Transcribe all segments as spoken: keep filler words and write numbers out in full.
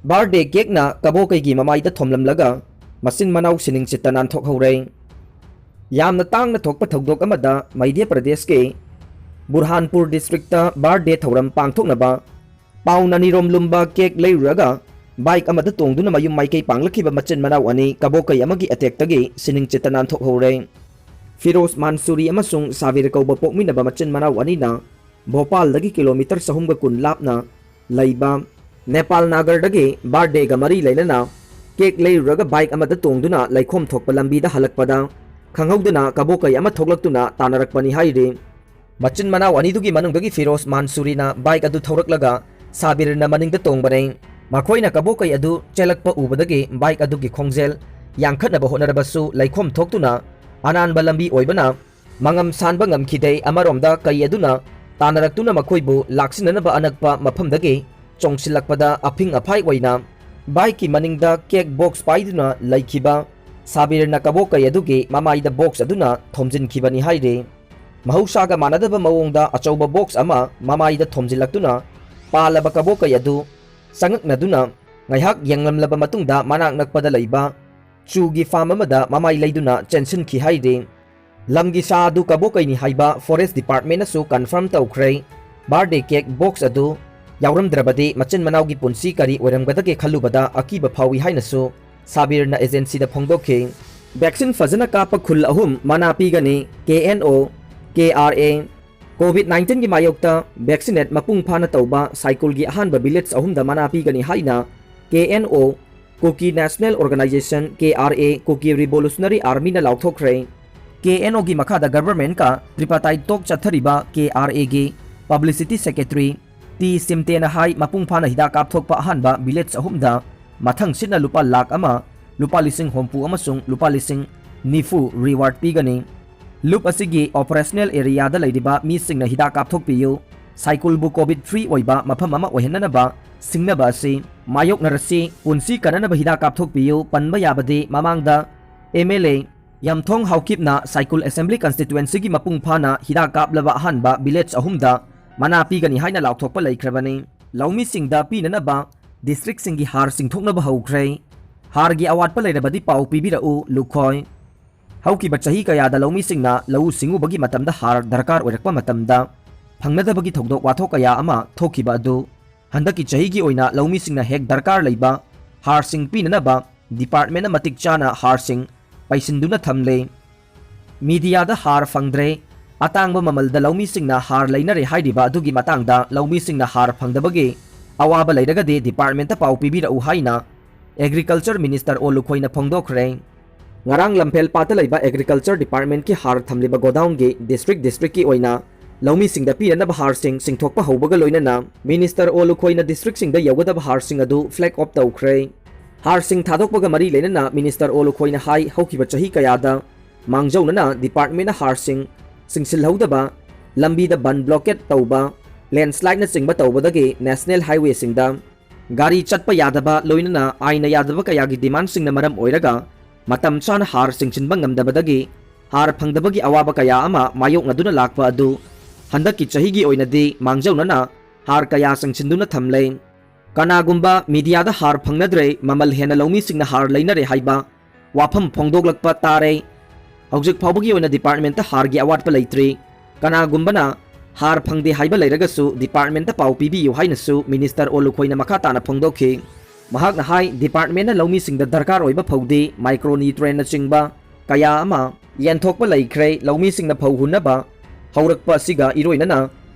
Birthday cakeꯅ ꯀꯕꯣꯀꯩꯒꯤ ꯃꯃꯥꯏꯗ ꯊꯣꯝꯂꯝꯂꯒ ꯃꯆꯤꯟ ꯃꯅꯥꯎ ꯁꯤꯅꯤꯡ ꯆꯤꯠꯇ ꯅꯥꯟꯊꯣꯛꯍꯧꯔꯦ꯫ ꯌꯥꯝꯅ ꯇꯥꯡꯅ ꯊꯣꯛꯄ ꯊꯧꯗꯣꯛ ꯑꯃꯗ ꯃꯙ꯭ꯌ ꯄ꯭ꯔꯗꯦꯁꯀꯤ ꯕꯨꯔꯍꯥꯟꯄꯨꯔ districtꯇ birthday ꯊꯧꯔꯝ ꯄꯥꯡꯊꯣꯛꯅꯕ ꯄꯥꯎꯟ ꯑꯅꯤꯔꯣꯝ ꯂꯨꯝꯕ cake ꯂꯩꯔꯨꯔꯒ bike ꯑꯃꯗ ꯇꯣꯡꯗꯨꯅ ꯃꯌꯨꯝ ꯃꯥꯏꯀꯩ ꯄꯥꯡꯂꯛꯈꯤꯕ ꯃꯆꯤꯟ ꯃꯅꯥꯎ ꯑꯅꯤ ꯀꯕꯣꯀꯩ ꯑꯃꯒꯤ attackꯇꯒꯤ ꯁꯤꯅꯤꯡ ꯆꯤꯠꯇ ꯅꯥꯟꯊꯣꯛꯍꯧꯔꯦ꯫ ꯐꯤꯔꯣꯖ ꯃꯥꯟꯁꯨꯔꯤ ꯑꯃꯁꯨꯡ ꯁꯥꯕꯤꯔ ꯀꯧꯕ ꯄꯣꯛꯃꯤꯟꯅꯕ ꯃꯆꯤꯟ ꯃꯅꯥꯎ ꯑꯅꯤꯅ ꯚꯣꯄꯥꯜꯗꯒꯤ kilometre ꯆꯍꯨꯝꯒ ꯀꯨꯟ ꯂꯥꯞꯅ ꯂꯩꯕ ꯅꯦꯄꯥꯜ ꯅꯥꯒꯔꯗꯒꯤ birthdayꯒ ꯃꯔꯤ ꯂꯩꯅꯅ cake ꯂꯩꯔꯨꯔꯒ bike ꯑꯃꯗ ꯇꯣꯡꯗꯨꯅ ꯂꯩꯈꯣꯝ ꯊꯣꯛꯄ ꯂꯝꯕꯤꯗ ꯍꯜꯂꯛꯄꯗ ꯈꯪꯍꯧꯗꯅ ꯀꯕꯣꯀꯩ ꯑꯃ ꯊꯣꯛꯂꯛꯇꯨꯅ ꯇꯥꯟꯅꯔꯛꯄꯅꯤ ꯍꯥꯏꯔꯤ꯫ ꯃꯆꯤꯟ ꯃꯅꯥꯎ ꯑꯅꯤꯗꯨꯒꯤ ꯃꯅꯨꯡꯗꯒꯤ ꯐꯤꯔꯣꯖ ꯃꯥꯟꯁꯨꯔꯤꯅ bike ꯑꯗꯨ ꯊꯧꯔꯛꯂꯒ ꯁꯥꯕꯤꯔꯅ ꯃꯅꯤꯡꯗ ꯇꯣꯡꯕꯅꯤ꯫ ꯃꯈꯣꯏꯅ ꯀꯕꯣꯀꯩ ꯑꯗꯨ ꯆꯦꯜꯂꯛꯄ ꯎꯕꯗꯒꯤ bike ꯑꯗꯨꯒꯤ ꯈꯣꯡꯖꯦꯜ ꯌꯥꯡꯈꯠꯅꯕ ꯍꯣꯠꯅꯔꯕꯁꯨ ꯂꯩꯈꯣꯝ ꯊꯣꯛꯇꯨꯅ ꯑꯅꯥꯟꯕ ꯂꯝꯕꯤ ꯑꯣꯏꯕꯅ ꯃꯉꯝ ꯁꯥꯟꯕ ꯉꯝꯈꯤꯗꯦ꯫ ꯑꯃꯔꯣꯝꯗ ꯀꯩ ꯑꯗꯨꯅ ꯇꯥꯟꯅꯔꯛꯇꯨꯅ ꯃꯈꯣꯏꯕꯨ ꯂꯥꯛꯁꯤꯟꯅꯅꯕ ꯑꯅꯛꯄ ꯃꯐꯝꯗꯒꯤ ꯆꯣꯡꯁꯤꯜꯂꯛꯄꯗ ꯑꯐꯤꯡ ꯑꯐꯥꯏ ꯑꯣꯏꯅ bikeꯀꯤ ꯃꯅꯤꯡꯗ cake box ꯄꯥꯏꯗꯨꯅ ꯂꯩꯈꯤꯕ ꯁꯥꯕꯤꯔꯅ ꯀꯕꯣꯀꯩ ꯑꯗꯨꯒꯤ ꯃꯃꯥꯏꯗ box ꯑꯗꯨꯅ ꯊꯣꯝꯖꯤꯟꯈꯤꯕꯅꯤ ꯍꯥꯏꯔꯤ꯫ ꯃꯍꯧꯁꯥꯒ ꯃꯥꯟꯅꯗꯕ ꯃꯑꯣꯡꯗ ꯑꯆꯧꯕ box ꯑꯃ ꯃꯃꯥꯏꯗ ꯊꯣꯝꯖꯤꯜꯂꯛꯇꯨꯅ ꯄꯥꯜꯂꯕ ꯀꯕꯣꯀꯩ ꯑꯗꯨ ꯆꯪꯉꯛꯅꯗꯨꯅ ꯉꯥꯏꯍꯥꯛ ꯌꯦꯡꯂꯝꯂꯕ ꯃꯇꯨꯡꯗ ꯃꯅꯥꯛ ꯅꯛꯄꯗ ꯂꯩꯕ ꯆꯨꯒꯤ farm ꯑꯃꯗ ꯃꯃꯥꯏ ꯂꯩꯗꯨꯅ ꯆꯦꯟꯁꯤꯟꯈꯤ ꯍꯥꯏꯔꯤ꯫ ꯂꯝꯒꯤ ꯁꯥ ꯑꯗꯨ ꯀꯕꯣꯀꯩꯅꯤ ꯍꯥꯏꯕ forest departmentꯅꯁꯨ confirm ꯇꯧꯈ꯭ꯔꯦ꯫ Birthday cake box ꯑꯗꯨ ꯌꯥꯎꯔꯝꯗ꯭ꯔꯕꯗꯤ ꯃꯆꯤꯟ ꯃꯅꯥꯎꯒꯤ ꯄꯨꯟꯁꯤ ꯀꯔꯤ ꯑꯣꯏꯔꯝꯒꯗꯒꯦ ꯈꯜꯂꯨꯕꯗ ꯑꯀꯤꯕ ꯐꯥꯎꯏ ꯍꯥꯏꯅꯁꯨ ꯁꯥꯕꯤꯔꯅ agencyꯗ ꯐꯣꯡꯗꯣꯛꯈꯤ꯫ Vaccine ꯐꯖꯅ ꯀꯥꯞꯄ ꯈꯨꯜ ꯑꯍꯨꯝ ꯃꯅꯥ ꯄꯤꯒꯅꯤ꯫ KNO, KRA꯫ Covid nineteenꯒꯤ ꯃꯥꯌꯣꯛꯇ vaccinate ꯃꯄꯨꯡ ꯐꯥꯅ ꯇꯧꯕ ꯁꯥꯏꯀꯨꯜꯒꯤ ꯑꯍꯥꯟꯕ village ꯑꯍꯨꯝꯗ ꯃꯅꯥ ꯄꯤꯒꯅꯤ ꯍꯥꯏꯅ KNO, Kuki National Organisation, KRA, Kuki Revolutionary Armyꯅ ꯂꯥꯎꯊꯣꯛꯈ꯭ꯔꯦ꯫ KNOꯒꯤ ꯃꯈꯥꯗ governmentꯀ tripartite talk ꯆꯠꯊꯔꯤꯕ KRAꯒꯤ publicity secretary ꯇꯤ ꯁꯤꯝꯇꯦꯅ ꯍꯥꯏ, ꯃꯄꯨꯡ ꯐꯥꯅ ꯍꯤꯗꯥꯛ ꯀꯥꯞꯊꯣꯛꯄ ꯑꯍꯥꯟꯕ village ꯑꯍꯨꯝꯗ ꯃꯊꯪꯁꯤꯠꯅ ꯂꯨꯄꯥ ꯂꯥꯈ ꯑꯃ, ꯂꯨꯄꯥ ꯂꯤꯁꯤꯡ ꯍꯨꯝꯐꯨ ꯑꯃꯁꯨꯡ ꯂꯨꯄꯥ ꯂꯤꯁꯤꯡ ꯅꯤꯐꯨ reward ꯄꯤꯒꯅꯤ꯫ Loop ꯑꯁꯤꯒꯤ operational areaꯗ ꯂꯩꯔꯤꯕ ꯃꯤꯁꯤꯡꯅ ꯍꯤꯗꯥꯛ ꯀꯥꯞꯊꯣꯛꯄꯤꯌꯨ꯫ ꯁꯥꯏꯀꯨꯜꯕꯨ Covid free ꯑꯣꯏꯕ ꯃꯐꯝ ꯑꯃ ꯑꯣꯏꯍꯟꯅꯅꯕ ꯁꯤꯡꯅꯕ ꯑꯁꯤ ꯃꯥꯌꯣꯛꯅꯔꯁꯤ꯫ ꯄꯨꯟꯁꯤ ꯀꯟꯅꯅꯕ ꯍꯤꯗꯥꯛ ꯀꯥꯞꯊꯣꯛꯄꯤꯌꯨ꯫ ꯄꯟꯕ ꯌꯥꯕꯗꯤ ꯃꯃꯥꯡꯗ MLA ꯌꯥꯝꯊꯣꯡ ꯍꯥꯎꯀꯤꯞꯅ ꯁꯥꯏꯀꯨꯜ assembly constituencyꯒꯤ ꯃꯄꯨꯡ ꯐꯥꯅ ꯍꯤꯗꯥꯛ ꯀꯥꯞꯂꯕ ꯑꯍꯥꯟꯕ village ꯑꯍꯨꯝꯗ ꯃꯅꯥ ꯄꯤꯒꯅꯤ ꯍꯥꯏꯅ ꯂꯥꯎꯊꯣꯛꯄ ꯂꯩꯈ꯭ꯔꯕꯅꯤ꯫ ꯂꯧꯃꯤꯁꯤꯡꯗ ꯄꯤꯅꯅꯕ ꯗꯤꯁꯇ꯭ꯔꯤꯛꯁꯤꯡꯒꯤ ꯍꯥꯔ ꯆꯤꯡꯊꯣꯛꯅꯕ ꯍꯧꯈ꯭ꯔꯦ꯫ ꯍꯥꯔꯒꯤ ꯑꯋꯥꯠꯄ ꯂꯩꯔꯕꯗꯤ ꯄꯥꯎ ꯄꯤꯕꯤꯔꯛꯎ, ꯂꯨꯈꯣꯏ꯫ ꯍꯧꯈꯤꯕ ꯆꯍꯤ ꯀꯌꯥꯗ ꯂꯧꯃꯤꯁꯤꯡꯅ ꯂꯧꯎ ꯁꯤꯡꯎꯕꯒꯤ ꯃꯇꯝꯗ ꯍꯥꯔ ꯗꯔꯀꯥꯔ ꯑꯣꯏꯔꯛꯄ ꯃꯇꯝꯗ ꯐꯪꯅꯗꯕꯒꯤ ꯊꯧꯗꯣꯛ ꯋꯥꯊꯣꯛ ꯀꯌꯥ ꯑꯃ ꯊꯣꯛꯈꯤꯕ ꯑꯗꯨ ꯍꯟꯗꯛꯀꯤ ꯆꯍꯤꯒꯤ ꯑꯣꯏꯅ ꯂꯧꯃꯤꯁꯤꯡꯅ ꯍꯦꯛ ꯗꯔꯀꯥꯔ ꯂꯩꯕ ꯍꯥꯔꯁꯤꯡ ꯄꯤꯅꯅꯕ ꯗꯤꯄꯥꯔꯠꯃꯦꯟꯅ ꯃꯇꯤꯛ ꯆꯥꯅ ꯍꯥꯔꯁꯤꯡ ꯄꯩꯁꯤꯟꯗꯨꯅ ꯊꯝꯂꯦ꯫ ꯃꯤꯗꯤꯌꯥꯗ ꯍꯥꯔ ꯐꯪꯗ꯭ꯔꯦ, ꯑꯇꯥꯡꯕ ꯃꯃꯜꯗ ꯂꯧꯃꯤꯁꯤꯡꯅ ꯍꯥꯔ ꯂꯩꯅꯔꯦ ꯍꯥꯏꯔꯤꯕ ꯑꯗꯨꯒꯤ ꯃꯇꯥꯡꯗ ꯂꯧꯃꯤꯁꯤꯡꯅ ꯍꯥꯔ ꯐꯪꯗꯕꯒꯤ ꯑꯋꯥꯕ ꯂꯩꯔꯒꯗꯤ ꯗꯤꯄꯥꯔꯠꯃꯦꯟꯇ ꯄꯥꯎ ꯄꯤꯕꯤꯔꯛꯎ ꯍꯥꯏꯅ ꯑꯦꯒ꯭ꯔꯤꯀꯜꯆꯔ ꯃꯤꯅꯤꯁꯇꯔ ꯑꯣ ꯂꯨꯈꯣꯏꯅ ꯐꯣꯡꯗꯣꯛꯈ꯭ꯔꯦ꯫ ꯉꯔꯥꯡ ꯂꯝꯐꯦꯜ ꯄꯥꯠꯇ ꯂꯩꯕ ꯑꯦꯒ꯭ꯔꯤꯀꯜꯆꯔ ꯗꯤꯄꯥꯔꯠꯃꯦꯟꯠꯀꯤ ꯍꯥꯔ ꯊꯝꯂꯤꯕ ꯒꯣꯗꯥꯎꯟꯒꯤ ꯗꯤꯁꯇ꯭ꯔꯤꯛ ꯗꯤꯁꯇ꯭ꯔꯤꯛꯀꯤ ꯑꯣꯏꯅ ꯂꯧꯃꯤꯁꯤꯡꯗ ꯄꯤꯅꯅꯕ ꯍꯥꯔꯁꯤꯡ ꯆꯤꯡꯊꯣꯛꯄ ꯍꯧꯕꯒ ꯂꯣꯏꯅꯅ ꯃꯤꯅꯤꯁꯇꯔ ꯑꯣ ꯂꯨꯈꯣꯏꯅ ꯗꯤꯁꯇ꯭ꯔꯤꯛꯁꯤꯡꯗ ꯌꯧꯒꯗꯕ ꯍꯥꯔꯁꯤꯡ ꯑꯗꯨ ꯐ꯭ꯂꯦꯒ ꯑꯣꯐ ꯇꯧꯈ꯭ꯔꯦ꯫ ꯍꯥꯔꯁꯤꯡ ꯊꯥꯗꯣꯛꯄꯒ ꯃꯔꯤ ꯂꯩꯅꯅ ꯃꯤꯅꯤꯁꯇꯔ ꯑꯣ ꯂꯨꯈꯣꯏꯅ ꯍꯥꯏ, ꯍꯧꯈꯤꯕ ꯆꯍꯤ ꯀꯌꯥꯗ ꯃꯥꯡꯖꯧꯅꯅ ꯗꯤꯄꯥꯔꯠꯃꯦꯟꯠꯅ ꯍꯥꯔꯁꯤꯡ ꯆꯤꯡꯁꯤꯜꯍꯧꯗꯕ, ꯂꯝꯕꯤꯗ ꯕꯟ ꯕ꯭ꯂꯣꯀꯦꯠ ꯇꯧꯕ, ꯂꯦꯟꯁ꯭ꯂꯥꯏꯗꯅꯆꯤꯡꯕ ꯇꯧꯕꯗꯒꯤ ꯅꯦꯁꯅꯦꯜ ꯍꯥꯏꯋꯦꯁꯤꯡꯗ ꯒꯥꯔꯤ ꯆꯠꯄ ꯌꯥꯗꯕ, ꯂꯣꯏꯅꯅ ꯑꯥꯏꯟꯅ ꯌꯥꯗꯕ ꯀꯌꯥꯒꯤ ꯗꯤꯃꯥꯟꯁꯤꯡꯅ ꯃꯔꯝ ꯑꯣꯏꯔꯒ ꯃꯇꯝ ꯆꯥꯅ ꯍꯥꯔ ꯆꯤꯡꯁꯤꯟꯕ ꯉꯝꯗꯕꯗꯒꯤ ꯍꯥꯔ ꯐꯪꯗꯕꯒꯤ ꯑꯋꯥꯕ ꯀꯌꯥ ꯑꯃ ꯃꯥꯌꯣꯛꯅꯗꯨꯅ ꯂꯥꯛꯄ ꯑꯗꯨ ꯍꯟꯗꯛꯀꯤ ꯆꯍꯤꯒꯤ ꯑꯣꯏꯅꯗꯤ ꯃꯥꯡꯖꯧꯅꯅ ꯍꯥꯔ ꯀꯌꯥ ꯆꯤꯡꯁꯤꯟꯗꯨꯅ ꯊꯝꯂꯦ꯫ ꯀꯅꯥꯒꯨꯝꯕ ꯃꯤꯗꯤꯌꯥꯗ ꯍꯥꯔ ꯐꯪꯅꯗ꯭ꯔꯦ, ꯃꯃꯜ ꯍꯦꯟꯅ ꯂꯧꯃꯤꯁꯤꯡꯅ ꯍꯥꯔ ꯂꯩꯅꯔꯦ ꯍꯥꯏꯕ ꯋꯥꯐꯝ ꯐꯣꯡꯗꯣꯛꯂꯛꯄ ꯇꯥꯔꯦ꯫ ꯍꯧꯖꯤꯛ ꯐꯥꯎꯕꯒꯤ ꯑꯣꯏꯅ ꯗꯤꯄꯥꯔꯠꯃꯦꯟꯠꯇ ꯍꯥꯔꯒꯤ ꯑꯋꯥꯠꯄ ꯂꯩꯇ꯭ꯔꯤ꯫ ꯀꯅꯥꯒꯨꯝꯕꯅ ꯍꯥꯔ ꯐꯪꯗꯦ ꯍꯥꯏꯕ ꯂꯩꯔꯒꯁꯨ ꯗꯤꯄꯥꯔꯠꯃꯦꯟꯠꯇ ꯄꯥꯎ ꯄꯤꯕꯤꯌꯨ ꯍꯥꯏꯅꯁꯨ ꯃꯤꯅꯤꯁꯇꯔ ꯑꯣ ꯂꯨꯈꯣꯏꯅ ꯃꯈꯥ ꯇꯥꯅ ꯐꯣꯡꯗꯣꯛꯈꯤ꯫ ꯃꯍꯥꯛꯅ ꯍꯥꯏ, ꯗꯤꯄꯥꯔꯠꯃꯦꯟꯠꯅ ꯂꯧꯃꯤꯁꯤꯡꯗ ꯗꯔꯀꯥꯔ ꯑꯣꯏꯕ ꯐꯧꯗꯤ ꯃꯥꯏꯀ꯭ꯔꯣꯅ꯭ꯌꯨꯇ꯭ꯔꯦꯟꯅꯆꯤꯡꯕ ꯀꯌꯥ ꯑꯃ ꯌꯦꯟꯊꯣꯛꯄ ꯂꯩꯈ꯭ꯔꯦ꯫ ꯂꯧꯃꯤꯁꯤꯡꯅ ꯐꯧ ꯍꯨꯟꯅꯕ ꯍꯧꯔꯛꯄ ꯑꯁꯤꯒ ꯏꯔꯣꯏꯅꯅ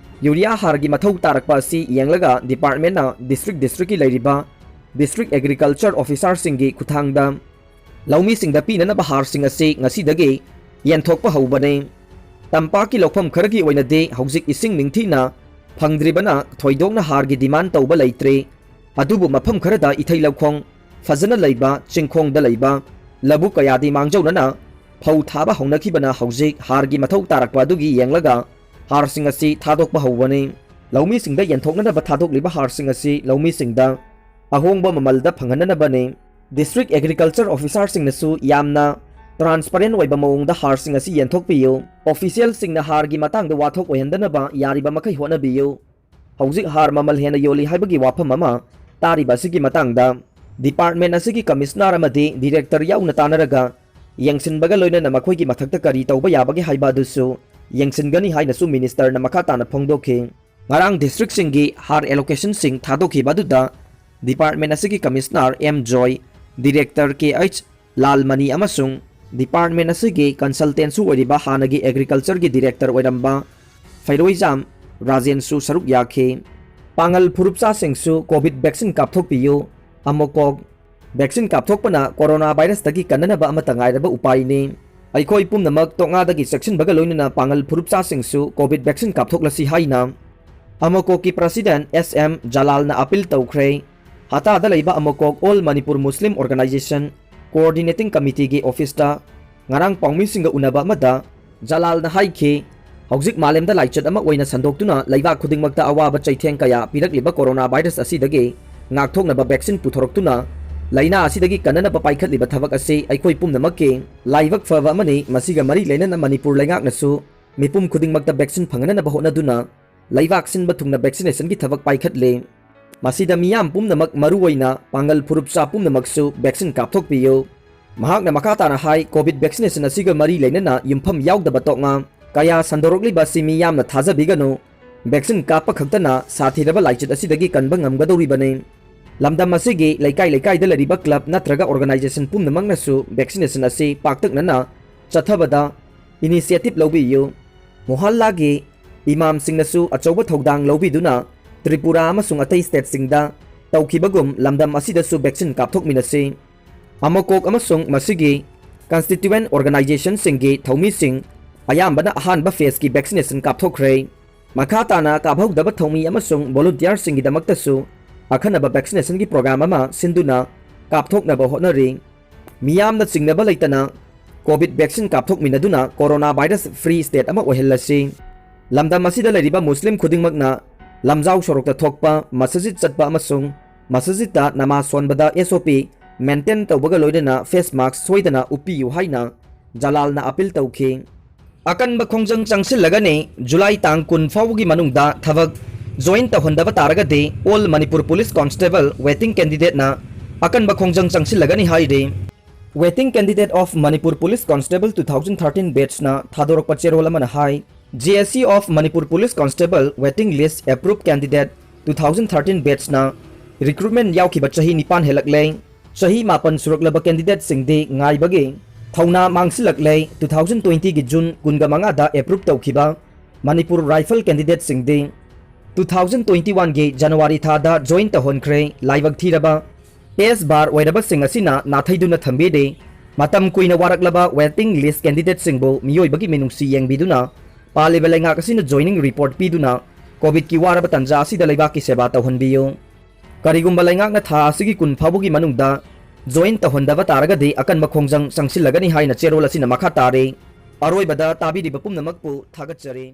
ꯌꯨꯔꯤꯌꯥ ꯍꯥꯔꯒꯤ ꯃꯊꯧ ꯇꯥꯔꯛꯄ ꯑꯁꯤ ꯌꯦꯡꯂꯒ ꯗꯤꯄꯥꯔꯠꯃꯦꯟꯠꯅ ꯗꯤꯁꯇ꯭ꯔꯤꯛ ꯗꯤꯁꯇ꯭ꯔꯤꯛꯀꯤ ꯂꯩꯔꯤꯕ ꯗꯤꯁꯇ꯭ꯔꯤꯛ ꯑꯦꯒ꯭ꯔꯤꯀꯜꯆꯔ ꯑꯣꯐꯤꯁꯥꯔꯁꯤꯡꯒꯤ ꯈꯨꯠꯊꯥꯡꯗ ꯂꯧꯃꯤꯁꯤꯡꯗ ꯄꯤꯅꯅꯕ ꯍꯥꯔꯁꯤꯡ ꯑꯁꯤ ꯉꯁꯤꯗꯒꯤ ꯌꯦꯟꯊꯣꯛꯄ ꯍꯧꯕꯅꯤ꯫ ꯇꯝꯄꯥꯛꯀꯤ ꯂꯧꯐꯝ ꯈꯔꯒꯤ ꯑꯣꯏꯅꯗꯤ ꯍꯧꯖꯤꯛ ꯏꯁꯤꯡ ꯅꯤꯡꯊꯤꯅ ꯐꯪꯗ꯭ꯔꯤꯕꯅ ꯊꯣꯏꯗꯣꯛꯅ ꯍꯥꯔꯒꯤ ꯗꯤꯃꯥꯟ ꯇꯧꯕ ꯂꯩꯇ꯭ꯔꯤ꯫ ꯑꯗꯨꯕꯨ ꯃꯐꯝ ꯈꯔꯗ ꯏꯊꯩ ꯂꯧꯈꯣꯡ ꯐꯖꯅ ꯂꯩꯕ, ꯆꯤꯡꯈꯣꯡꯗ ꯂꯩꯕ ꯂꯧꯕꯨꯛ ꯀꯌꯥꯗꯤ ꯃꯥꯡꯖꯧꯅꯅ ꯐꯧ ꯊꯥꯕ ꯍꯧꯅꯈꯤꯕꯅ ꯍꯧꯖꯤꯛ ꯍꯥꯔꯒꯤ ꯃꯊꯧ ꯇꯥꯔꯛꯄ ꯑꯗꯨꯒꯤ ꯌꯦꯡꯂꯒ ꯍꯥꯔꯁꯤꯡ ꯑꯁꯤ ꯊꯥꯗꯣꯛꯄ ꯍꯧꯕꯅꯤ꯫ ꯂꯧꯃꯤꯁꯤꯡꯗ ꯌꯦꯟꯊꯣꯛꯅꯅꯕ ꯊꯥꯗꯣꯛꯂꯤꯕ ꯍꯥꯔꯁꯤꯡ ꯑꯁꯤ ꯂꯧꯃꯤꯁꯤꯡꯗ ꯑꯍꯣꯡꯕ ꯃꯃꯜꯗ ꯐꯪꯍꯟꯅꯅꯕꯅꯤ꯫ ꯗꯤꯁꯇ꯭ꯔꯤꯛ ꯑꯦꯒ꯭ꯔꯤꯀꯜꯆꯔ ꯑꯣꯐꯤꯁꯥꯔꯁꯤꯡꯅꯁꯨ ꯌꯥꯝꯅ ꯇ꯭ꯔꯥꯟꯁꯄꯔꯦꯟ ꯑꯣꯏꯕ ꯃꯑꯣꯡꯗ ꯍꯥꯔꯁꯤꯡ ꯑꯁꯤ ꯌꯦꯟꯊꯣꯛꯄꯤꯌꯨ꯫ ꯑꯣꯐꯤꯁꯤꯌꯦꯜꯁꯤꯡꯅ ꯍꯥꯔꯒꯤ ꯃꯇꯥꯡꯗ ꯋꯥꯊꯣꯛ ꯑꯣꯏꯍꯟꯗꯅꯕ ꯌꯥꯔꯤꯕ ꯃꯈꯩ ꯍꯣꯠꯅꯕꯤꯌꯨ꯫ ꯍꯧꯖꯤꯛ ꯍꯥꯔ ꯃꯃꯜ ꯍꯦꯟꯅ ꯌꯣꯜꯂꯤ ꯍꯥꯏꯕꯒꯤ ꯋꯥꯐꯝ ꯑꯃ ꯇꯥꯔꯤꯕ ꯑꯁꯤꯒꯤ ꯃꯇꯥꯡꯗ department ꯑꯁꯤꯒꯤ commissioner ꯑꯃꯗꯤ director ꯌꯥꯎꯅ ꯇꯥꯟꯅꯔꯒ ꯌꯦꯡꯁꯤꯟꯕꯒ ꯂꯣꯏꯅꯅ ꯃꯈꯣꯏꯒꯤ ꯃꯊꯛꯇ ꯀꯔꯤ ꯇꯧꯕ ꯌꯥꯕꯒꯦ ꯍꯥꯏꯕ ꯑꯗꯨꯁꯨ ꯌꯦꯡꯁꯤꯟꯒꯅꯤ ꯍꯥꯏꯅꯁꯨ ministerꯅ ꯃꯈꯥ ꯇꯥꯅ ꯐꯣꯡꯗꯣꯛꯈꯤ꯫ ꯉꯔꯥꯡ districtꯁꯤꯡꯒꯤ ꯍꯥꯔ allocationꯁꯤꯡ ꯊꯥꯗꯣꯛꯈꯤꯕ ꯑꯗꯨꯗ department ꯑꯁꯤꯒꯤ commissioner ꯑꯦꯝ ꯖꯣꯏ, director ꯀꯦ ꯑꯩꯆ ꯂꯥꯜꯃꯅꯤ ꯑꯃꯁꯨꯡ department ꯑꯁꯤꯒꯤ consultantꯁꯨ ꯑꯣꯏꯔꯤꯕ ꯍꯥꯟꯅꯒꯤ agricultureꯒꯤ director ꯑꯣꯏꯔꯝꯕ ꯐꯩꯔꯣꯏꯖꯥꯝ ꯔꯥꯖꯦꯟꯁꯨ ꯁꯔꯨꯛ ꯌꯥꯈꯤ꯫ ꯄꯥꯉꯜ ꯐꯨꯔꯨꯞꯆꯥꯁꯤꯡꯁꯨ COVID vaccine ꯀꯥꯞꯊꯣꯛꯄꯤꯌꯨ꯫ ꯑꯃꯣꯀꯣꯛ vaccine ꯀꯥꯞꯊꯣꯛꯄꯅ corona virusꯇꯒꯤ ꯀꯟꯅꯅꯕ ꯑꯃꯠꯇ ꯉꯥꯏꯔꯕ ꯎꯄꯥꯏꯅꯤ꯫ ꯑꯩꯈꯣꯏ ꯄꯨꯝꯅꯃꯛ ꯇꯣꯛꯉꯥꯗꯒꯤ ꯆꯦꯛꯁꯤꯟꯕꯒ ꯂꯣꯏꯅꯅ ꯄꯥꯉꯜ ꯐꯨꯔꯨꯞꯆꯥꯁꯤꯡꯁꯨ COVID vaccine ꯀꯥꯞꯊꯣꯛꯂꯁꯤ ꯍꯥꯏꯅ ꯑꯃꯣꯀꯣꯛꯀꯤ president ꯑꯦꯁ ꯑꯦꯝ ꯖꯂꯥꯜꯅ appeal ꯇꯧꯈ꯭ꯔꯦ꯫ ꯍꯇꯥꯗ ꯂꯩꯕ ꯑꯃꯣꯀꯣꯛ All Manipur Muslim Organisation Coordinating Committeeꯒꯤ officeꯇ ꯉꯔꯥꯡ ꯄꯥꯎꯃꯤꯁꯤꯡꯒ ꯎꯅꯕ ꯑꯃꯗ ꯖꯂꯥꯜꯅ ꯍꯥꯏꯈꯤ, ꯍꯧꯖꯤꯛ ꯃꯥꯂꯦꯝꯗ ꯂꯥꯏꯆꯠ ꯑꯃ ꯑꯣꯏꯅ ꯁꯟꯗꯣꯛꯇꯨꯅ ꯂꯩꯕꯥꯛ ꯈꯨꯗꯤꯡꯃꯛꯇ ꯑꯋꯥꯕ ꯆꯩꯊꯦꯡ ꯀꯌꯥ ꯄꯤꯔꯛꯂꯤꯕ corona virus ꯑꯁꯤꯗꯒꯤ ꯉꯥꯛꯊꯣꯛꯅꯕ vaccine ꯄꯨꯊꯣꯔꯛꯇꯨꯅ ꯂꯥꯏꯅꯥ ꯑꯁꯤꯗꯒꯤ ꯀꯟꯅꯅꯕ ꯄꯥꯏꯈꯠꯂꯤꯕ ꯊꯕꯛ ꯑꯁꯤ ꯑꯩꯈꯣꯏ ꯄꯨꯝꯅꯃꯛꯀꯤ ꯂꯥꯏꯕꯛ ꯐꯕ ꯑꯃꯅꯤ꯫ ꯃꯁꯤꯒ ꯃꯔꯤ ꯂꯩꯅꯅ ꯃꯅꯤꯄꯨꯔ ꯂꯩꯉꯥꯛꯅꯁꯨ ꯃꯤꯄꯨꯝ ꯈꯨꯗꯤꯡꯃꯛꯇ vaccine ꯐꯪꯍꯟꯅꯕ ꯍꯣꯠꯅꯗꯨꯅ ꯂꯩꯕꯥꯛ ꯁꯤꯟꯕ ꯊꯨꯡꯅ vaccinationꯒꯤ ꯊꯕꯛ ꯄꯥꯏꯈꯠꯂꯦ꯫ ꯃꯁꯤꯗ ꯃꯤꯌꯥꯝ ꯄꯨꯝꯅꯃꯛ, ꯃꯔꯨꯑꯣꯏꯅ ꯄꯥꯡꯒꯜ ꯐꯨꯔꯨꯞꯆꯥ ꯄꯨꯝꯅꯃꯛꯁꯨ vaccine ꯀꯥꯞꯊꯣꯛꯄꯤꯌꯨ꯫ ꯃꯍꯥꯛꯅ ꯃꯈꯥ ꯇꯥꯅ ꯍꯥꯏ, COVID vaccination ꯑꯁꯤꯒ ꯃꯔꯤ ꯂꯩꯅꯅ ꯌꯨꯝꯐꯝ ꯌꯥꯎꯗꯕ ꯇꯣꯛꯉꯥ ꯀꯌꯥ ꯁꯟꯗꯣꯔꯛꯂꯤꯕ ꯑꯁꯤ ꯃꯤꯌꯥꯝꯅ ꯊꯥꯖꯕꯤꯒꯅꯨ꯫ Vaccine ꯀꯥꯞꯄ ꯈꯛꯇꯅ ꯁꯥꯊꯤꯔꯕ ꯂꯥꯏꯆꯠ ꯑꯁꯤꯗꯒꯤ ꯀꯟꯕ ꯉꯝꯒꯗꯧꯔꯤꯕꯅꯤ꯫ ꯂꯝꯗꯝ ꯑꯁꯤꯒꯤ ꯂꯩꯀꯥꯏ ꯂꯩꯀꯥꯏꯗ ꯂꯩꯔꯤꯕ club ꯅꯠꯇ꯭ꯔꯒ organisation ꯄꯨꯝꯅꯃꯛꯅꯁꯨ vaccination ꯑꯁꯤ ꯄꯥꯛꯇꯛꯅꯅ ꯆꯠꯊꯕꯗ initiative ꯂꯧꯕꯤꯌꯨ꯫ ꯃꯣꯍꯜꯂꯥꯒꯤ ꯏꯃꯥꯝꯁꯤꯡꯅꯁꯨ ꯑꯆꯧꯕ ꯊꯧꯗꯥꯡ ꯂꯧꯕꯤꯗꯨꯅ ꯇ꯭ꯔꯤꯄꯨꯔꯥ ꯑꯃꯁꯨꯡ ꯑꯇꯩ stateꯁꯤꯡꯗ ꯇꯧꯈꯤꯕꯒꯨꯝ ꯂꯝꯗꯝ ꯑꯁꯤꯗꯁꯨ vaccine ꯀꯥꯞꯊꯣꯛꯃꯤꯟꯅꯁꯤ꯫ ꯑꯃꯀꯣꯛ ꯑꯃꯁꯨꯡ ꯃꯁꯤꯒꯤ constituent organizationꯁꯤꯡꯒꯤ ꯊꯧꯃꯤꯁꯤꯡ ꯑꯌꯥꯝꯕꯅ ꯑꯍꯥꯟꯕ phaseꯀꯤ vaccination ꯀꯥꯞꯊꯣꯛꯈ꯭ꯔꯦ꯫ ꯃꯈꯥ ꯇꯥꯅ ꯀꯥꯞꯍꯧꯗꯕ ꯊꯧꯃꯤ ꯑꯃꯁꯨꯡ volunteerꯁꯤꯡꯒꯤꯗꯃꯛꯇꯁꯨ ꯑꯈꯟꯅꯕ vaccinationꯒꯤ program ꯑꯃ ꯁꯤꯟꯗꯨꯅ ꯀꯥꯞꯊꯣꯛꯅꯕ ꯍꯣꯠꯅꯔꯤ꯫ ꯃꯤꯌꯥꯝꯅ ꯆꯤꯡꯅꯕ ꯂꯩꯇꯅ COVID vaccine ꯀꯥꯞꯊꯣꯛꯃꯤꯟꯅꯗꯨꯅ corona virus free state ꯑꯃ ꯑꯣꯏꯍꯜꯂꯁꯤ꯫ ꯂꯝꯗꯝ ꯑꯁꯤꯗ ꯂꯩꯔꯤꯕ ꯃꯨꯁꯂꯤꯝ ꯈꯨꯗꯤꯡꯃꯛꯅ ꯂꯝꯖꯥꯎ ꯁꯣꯔꯣꯛꯇ ꯊꯣꯛꯄ, ꯃꯁꯖꯤꯗ ꯆꯠꯄ ꯑꯃꯁꯨꯡ ꯃꯁꯖꯤꯗꯇ ꯅꯃꯥꯖ ꯁꯣꯟꯕꯗ SOP maintain ꯇꯧꯕꯒ ꯂꯣꯏꯅꯅ face mask ꯁꯣꯏꯗꯅ ꯎꯞꯄꯤꯌꯨ ꯍꯥꯏꯅ ꯖꯂꯥꯜꯅ appeal ꯇꯧꯈꯤ꯫ ꯑꯀꯟꯕ ꯈꯣꯡꯖꯪ ꯆꯪꯁꯤꯜꯂꯒꯅꯤ꯫ ꯖꯨꯂꯥꯏ ꯇꯥꯡ ꯀꯨꯟ ꯐꯥꯎꯕꯒꯤ ꯃꯅꯨꯡꯗ ꯊꯕꯛ Join ꯇꯧꯍꯟꯗꯕ ꯇꯥꯔꯒꯗꯤ All Manipur Police Constable waiting candidateꯅ ꯑꯀꯟꯕ ꯈꯣꯡꯖꯪ ꯆꯪꯁꯤꯜꯂꯒꯅꯤ ꯍꯥꯏꯔꯤ꯫ Waiting candidate of Manipur Police Constable two thousand thirteen batchꯅ ꯊꯥꯗꯣꯔꯛꯄ ꯆꯦꯔꯣꯜ ꯑꯃꯅ ꯍꯥꯏ, J S C of Manipur Police Constable waiting list approved candidate two thousand thirteen batchꯅ recruitment ꯌꯥꯎꯈꯤꯕ ꯆꯍꯤ ꯅꯤꯄꯥꯟ ꯍꯦꯜꯂꯛꯂꯦ꯫ ꯆꯍꯤ ꯃꯥꯄꯟ ꯁꯨꯔꯛꯂꯕ candidateꯁꯤꯡꯗꯤ ꯉꯥꯏꯕꯒꯤ ꯊꯧꯅꯥ ꯃꯥꯡꯁꯤꯜꯂꯛꯂꯦ꯫ Two thousand twentyꯒꯤ June ꯀꯨꯟꯒ ꯃꯉꯥꯗ approve ꯇꯧꯈꯤꯕ Manipur Rifle candidateꯁꯤꯡꯗꯤ two thousand twenty oneꯒꯤ January ꯊꯥꯗ join ꯇꯧꯍꯟꯈ꯭ꯔꯦ꯫ ꯂꯥꯏꯕꯛ ꯊꯤꯔꯕ S bar ꯑꯣꯏꯔꯕꯁꯤꯡ ꯑꯁꯤꯅ ꯅꯥꯊꯩꯗꯨꯅ ꯊꯝꯕꯤꯔꯤ꯫ ꯃꯇꯝ ꯀꯨꯏꯅ ꯋꯥꯔꯛꯂꯕ waiting list candidateꯁꯤꯡꯕꯨ ꯃꯤꯑꯣꯏꯕꯒꯤ ꯃꯤꯅꯨꯡꯁꯤ ꯌꯦꯡꯕꯤꯗꯨꯅ ꯄꯥꯜꯂꯤꯕ ꯂꯩꯉꯥꯛ ꯑꯁꯤꯅ joining report ꯄꯤꯗꯨꯅ COVIDꯀꯤ ꯋꯥꯔꯕ ꯇꯥꯟꯖꯥ ꯑꯁꯤꯗ ꯂꯩꯕꯥꯛꯀꯤ ꯁꯦꯕꯥ ꯇꯧꯍꯟꯕꯤꯌꯨ꯫ ꯀꯔꯤꯒꯨꯝꯕ ꯂꯩꯉꯥꯛꯅ ꯊꯥ ꯑꯁꯤꯒꯤ ꯀꯨꯟ ꯐꯥꯎꯕꯒꯤ ꯃꯅꯨꯡꯗ join ꯇꯧꯍꯟꯗꯕ ꯇꯥꯔꯒꯗꯤ ꯑꯀꯟꯕ ꯈꯣꯡꯖꯪ ꯆꯪꯁꯤꯜꯂꯒꯅꯤ ꯍꯥꯏꯅ ꯆꯦꯔꯣꯜ ꯑꯁꯤꯅ ꯃꯈꯥ ꯇꯥꯔꯤ꯫ ꯑꯔꯣꯏꯕꯗ ꯇꯥꯕꯤꯔꯤꯕ ꯄꯨꯝꯅꯃꯛꯄꯨ ꯊꯥꯒꯠꯆꯔꯤ꯫